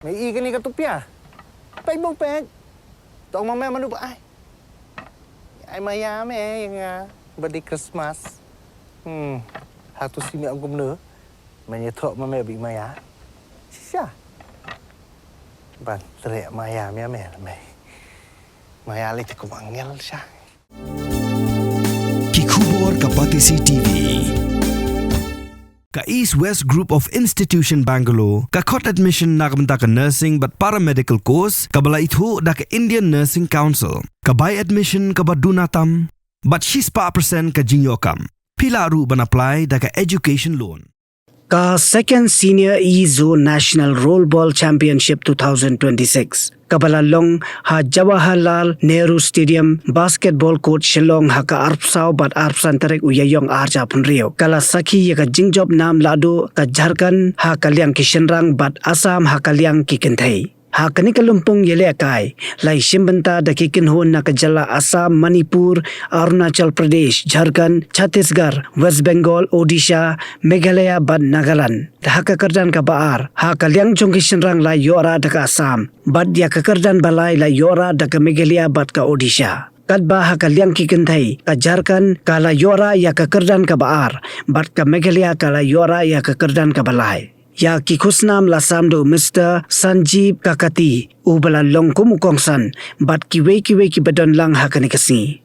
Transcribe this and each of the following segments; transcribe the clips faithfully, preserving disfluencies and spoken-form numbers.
Me i kane ka tupia. Peit bong peit. Tong ma me manu ba ai. Ai maya me ïa nga. Birthday Christmas. Hmm. Hatu si me ong kumno. Me ïa thok ma me bi maya. Shisha. Ban trek maya me me me. Maya le te kum angel sha. Ki khubor ka Batesi T V. Ka East West Group of Institution Bangalore ka khot admission na ka bynta ka nursing bad paramedical course kaba la ithuh da ka Indian Nursing Council. Ka bai admission kaba duna tam bad shispah percent ka jingïoh kam. Phi lah ruh ban apply da ka education loan. Ka Second Senior E Zone National Rollerball Championship two thousand twenty-six kaba la long ha Jawaharlal Nehru Stadium Basketball Court Shillong ha ka arphew saw bad arphew san tarik u Ïaïong arhajar arphew hynriew ka la sakhi ïa ka jingjop nam lahduh ka Jharkhand ha ka liang ki shynrang bad Assam ha ka liang ki kynthei. Ha kane ka lympung ïalehkai la ïashim bynta da ki kynhun na ka jylla Assam, Manipur, Arunachal Pradesh, Jharkhand, Chhattisgarh, West Bengal, Odisha, Meghalaya bad Nagaland. Ha ka kyrdan kaba ar ha ka liang jong ki shynrang la ïoh rah da ka Assam bad ïa ka kyrdan ba lai la ïoh rah da ka Meghalaya bad ka Odisha. Katba ha ka liang ki kynthei ka Jharkhand ka la ïoh rah ïa ka kyrdan kaba ar bad ka Meghalaya ka la ïoh rah ïa ka kyrdan kaba lai. Ïa ki khusnam la sam da u Mister Sanjeev Kakati uba la long kum u kongsan bad kiwei kiwei kiba don lang ha kane ka sngi.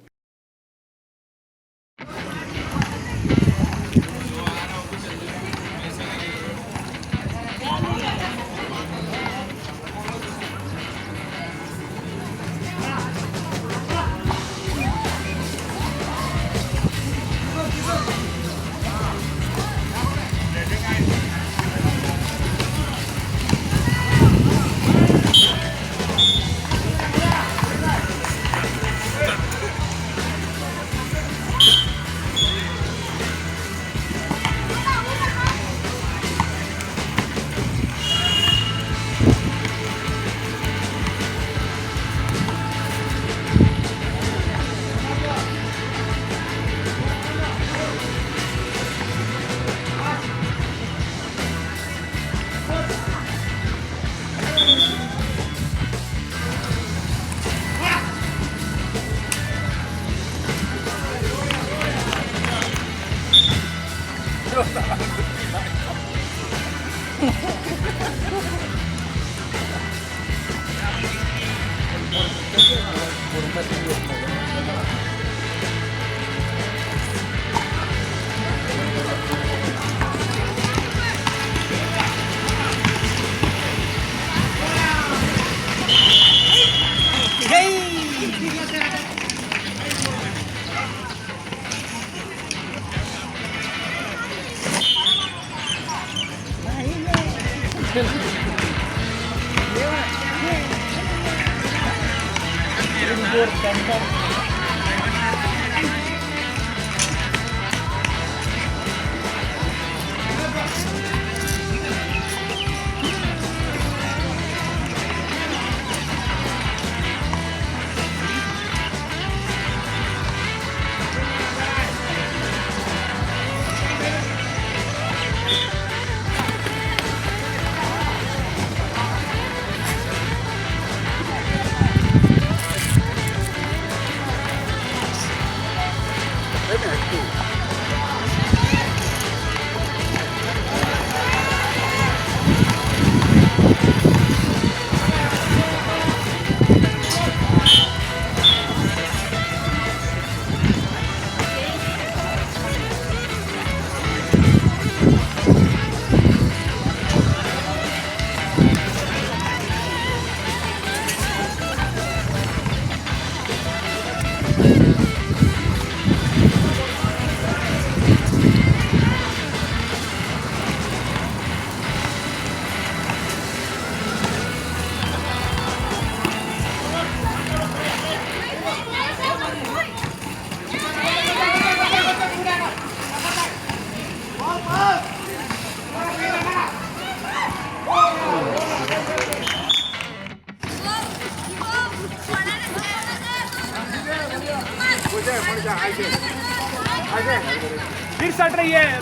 फिर सट रही है।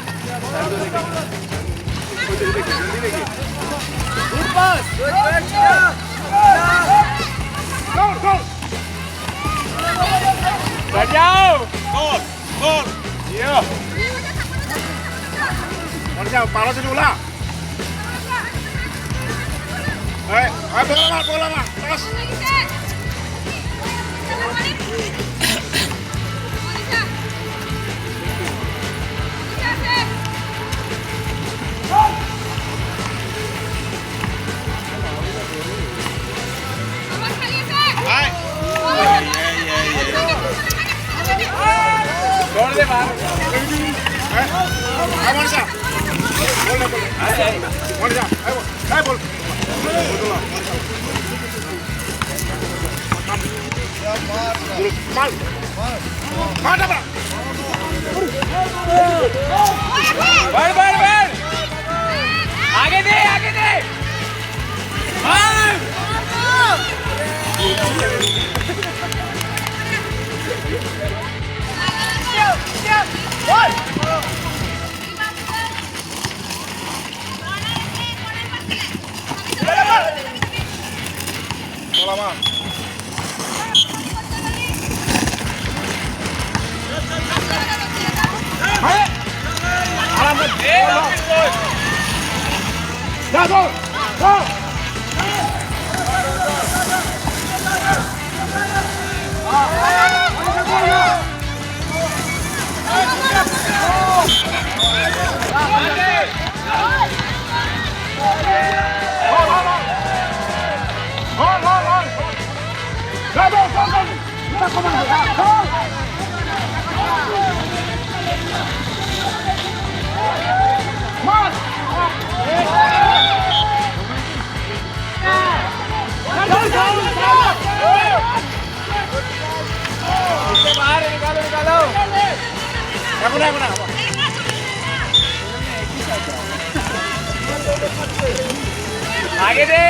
Good pass. Iya. Paralok sini ulang. Hai, hai, bola, bola, bola. Terus. Hai. छोड़ दे बाहर। Hai. Hai, Monisha. Bol, bol. Hai, hai. Monisha, hai, bol. Hai, bol. Mal. Mal, mal. Bal, bal, bal. आगे दे, आगे दे। बल। बाहर निकालो, निकालो। आगे दे।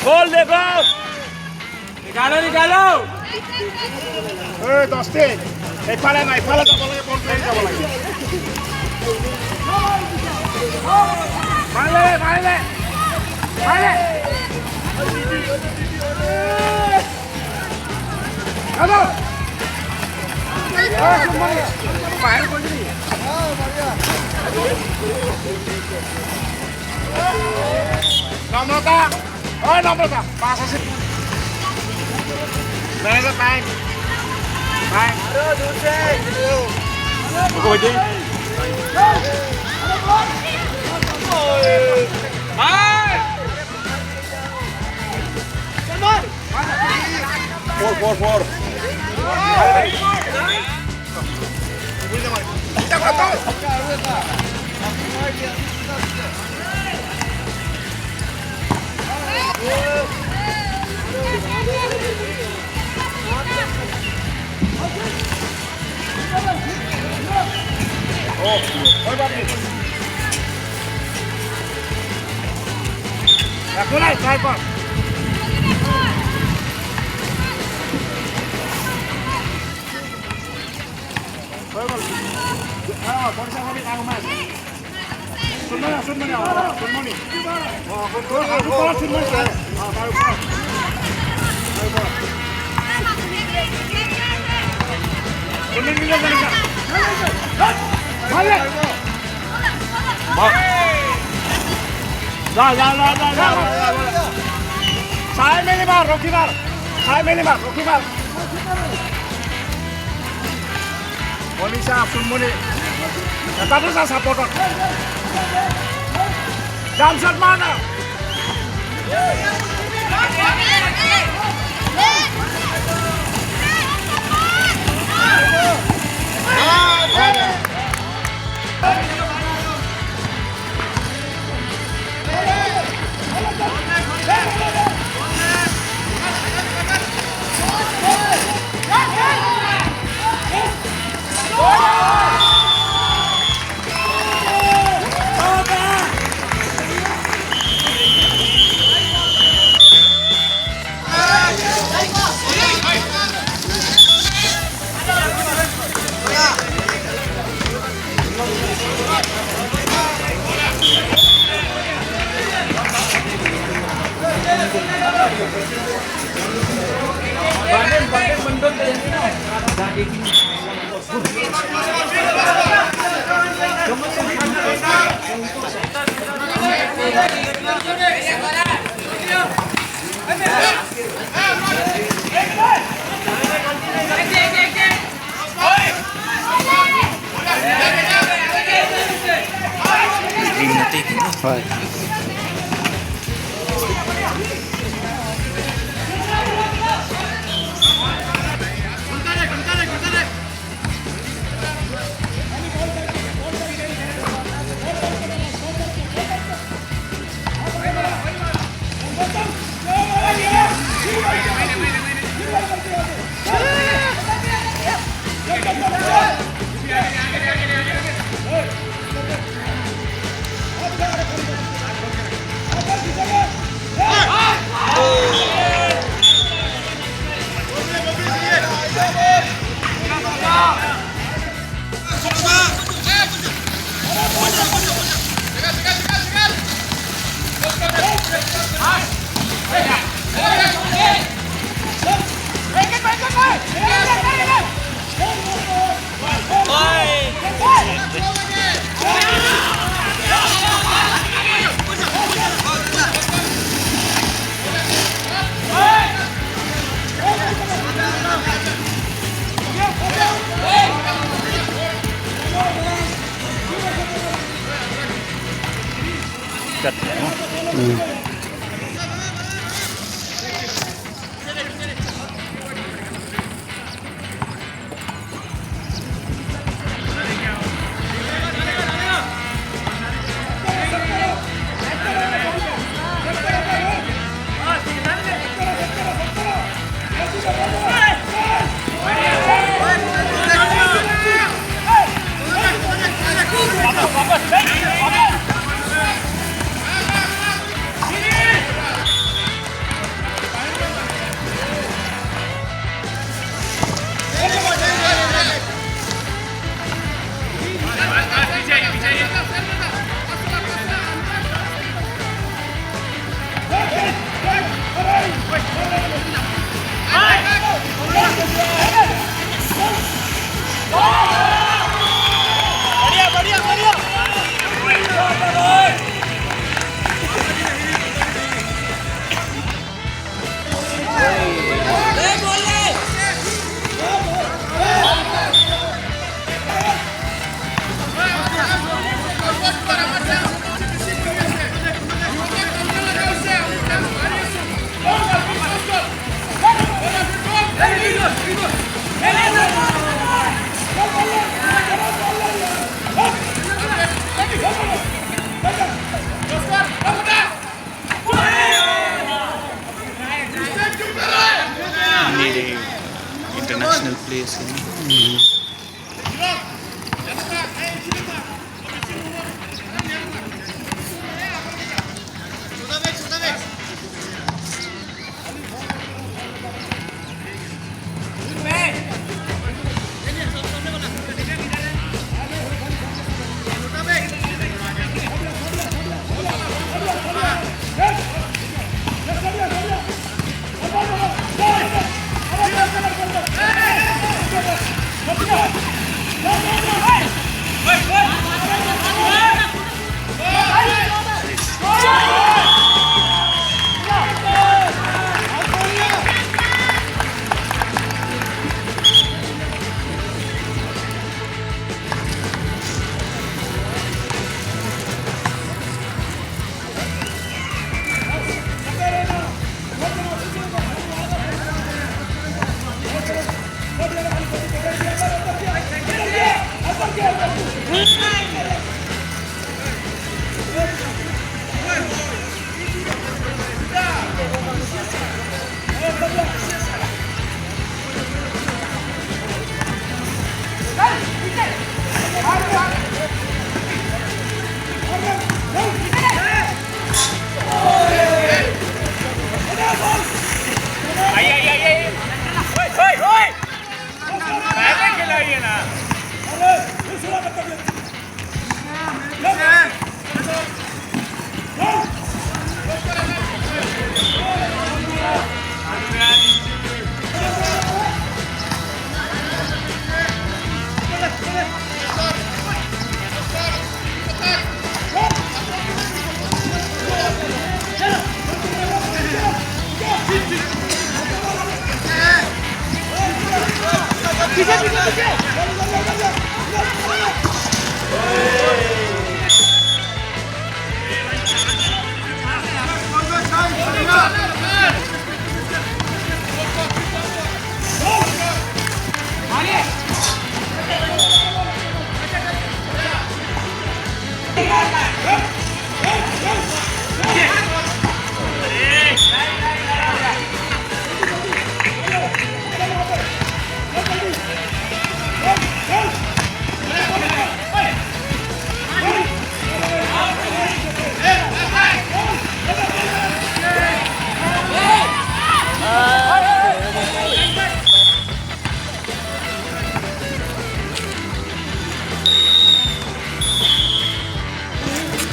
Gol de gol. Nikhalo, nikhalo. Eh, Dustin. Eh, pala na, pala ka bola, bol play ka bola. Pala, pala. Pala. Hello. Eh, kembali. Bahaya kau jadi. Namrata. Oh, Namrata. Pas aja. Mana tu, Pai? Pai. Aduh, dusek. Kau aja. Pai. Four, four, four. Sai minimar, Rocky Mar. Sai minimar, Rocky Mar. Monisha, Sunmoni. Kata tu sa support. Jamshed mana? Screen na te ki. Hoi. Ini deh international players ini. Ai, ai, ai, ai. Hoi, hoi, hoi. Pehla khilai hai na.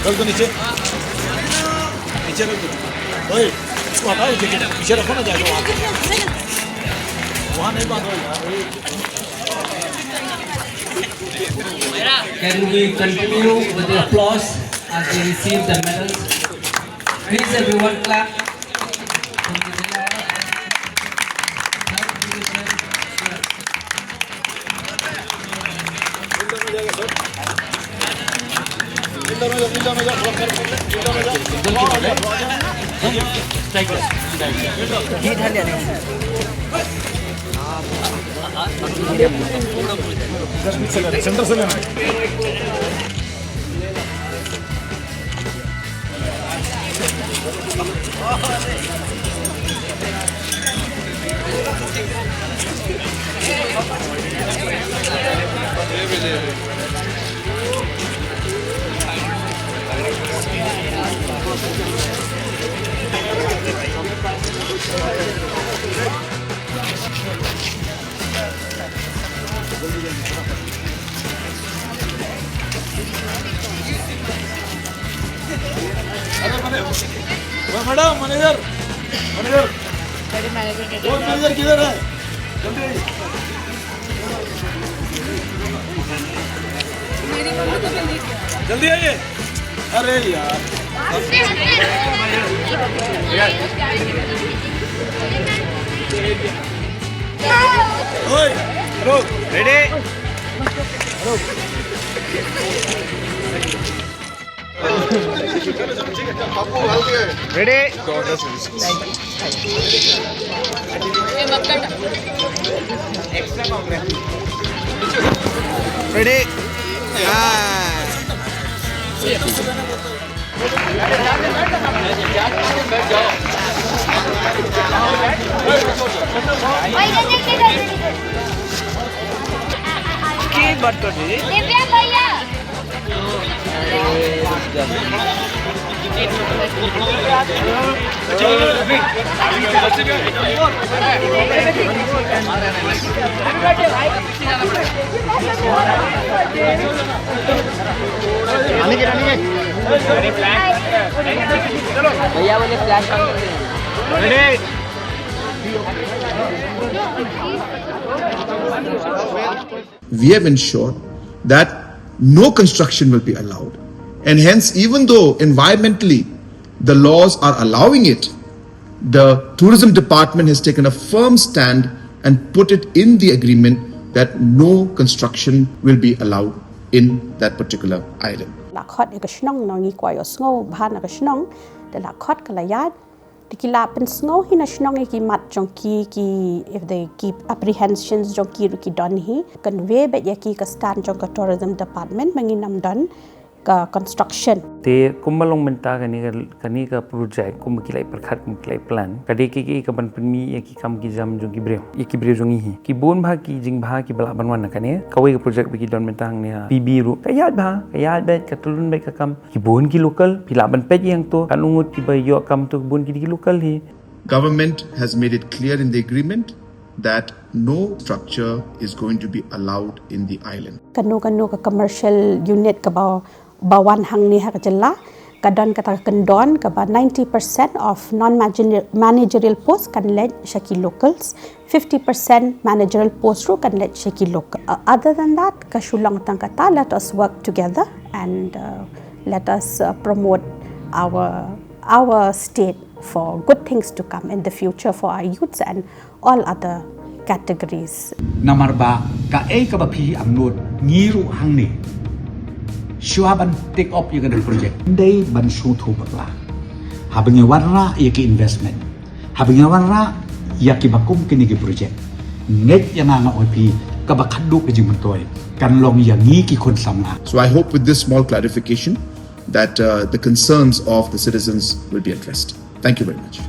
रख दो नीचे, नीचे रख दो। ओए, इसको हटाओ, ये पीछे रखो ना जाके वहाँ पे। वहाँ नहीं बांधो यार। Can we continue with the applause as they receive the medals? Please, everyone, clap. सेंटर से लेना। अरे, मैडम, मैडम, मैनेजर, मैनेजर। अरे, मैनेजर, वो मैनेजर किधर है? जल्दी आइए। मेरी मम्मी को भी लेके आओ। जल्दी आइए। अरे यार। ओए, रुक। रेडी? रुक। रेडी? रेडी? हाँ। की बात कर रही है? दिव्या भैया। भैया बोले फ्लैश। We have ensured that no construction will be allowed. And hence, even though environmentally the laws are allowing it, the tourism department has taken a firm stand and put it in the agreement that no construction will be allowed in that particular island. La khot ïa ka shnong, ngi kwah ïohsngew bha na ka shnong, da la khot ka la ïaid. Te ki la pynsngew hi na shnong ïa ki mat jong ki, ki, if they keep apprehensions jong ki ruh ki don hi. Convey beit ïa ki ka stand jong ka tourism department ba ngin ym don ka construction. Te kumba long mynta kane ka, kane ka project kumba ki la pyrkhat, kumba ki la plan, ka dei ka, ka, kaban pynmih ïa ki kam ki jam jong ki briew, ïa ki briew jong ngi hi. Ki bun bha ki jingbha kiba lah ban wan na kane. Kawei ka project ba ki don mynta hangne ha P B ruh ka ïaid bha, ka ïaid beit, ka tylun beit ka kam. Ki bun ki local, phi lah ban peit ïa hangto, katno ngut kiba ïoh kam to, ki bun ki dei ki local hi. Government has made it clear in the agreement that no structure is going to be allowed in the island. Kano kano ka commercial unit kaba, ba wan hangne ha ka jylla, ka don kata ka kyndon kaba ninety percent of non-managerial post kan leit sha ki locals, fifty percent managerial post ruh kan leit sha ki local. Uh, other than that, ka shu long tang kata, let us work together and, uh, let us, uh, promote our, our state for good things to come in the future for our youths and all other categories. Namar ba kaei kaba phi angnud ngi ruh hangne, shuwa ban take up ïa kane ka project, dei ban sngewthuh bakla. Haba ngi wanrah ïa ki investment, haba ngi wanrah ïa kiba kum kine ki project, ngeit ïa nga, nga ong ïa phi, kaba khadduh ka jingmyntoi kan long ïa ngi ki khun samla. So I hope with this small clarification that uh, the concerns of the citizens will be addressed. Thank you very much.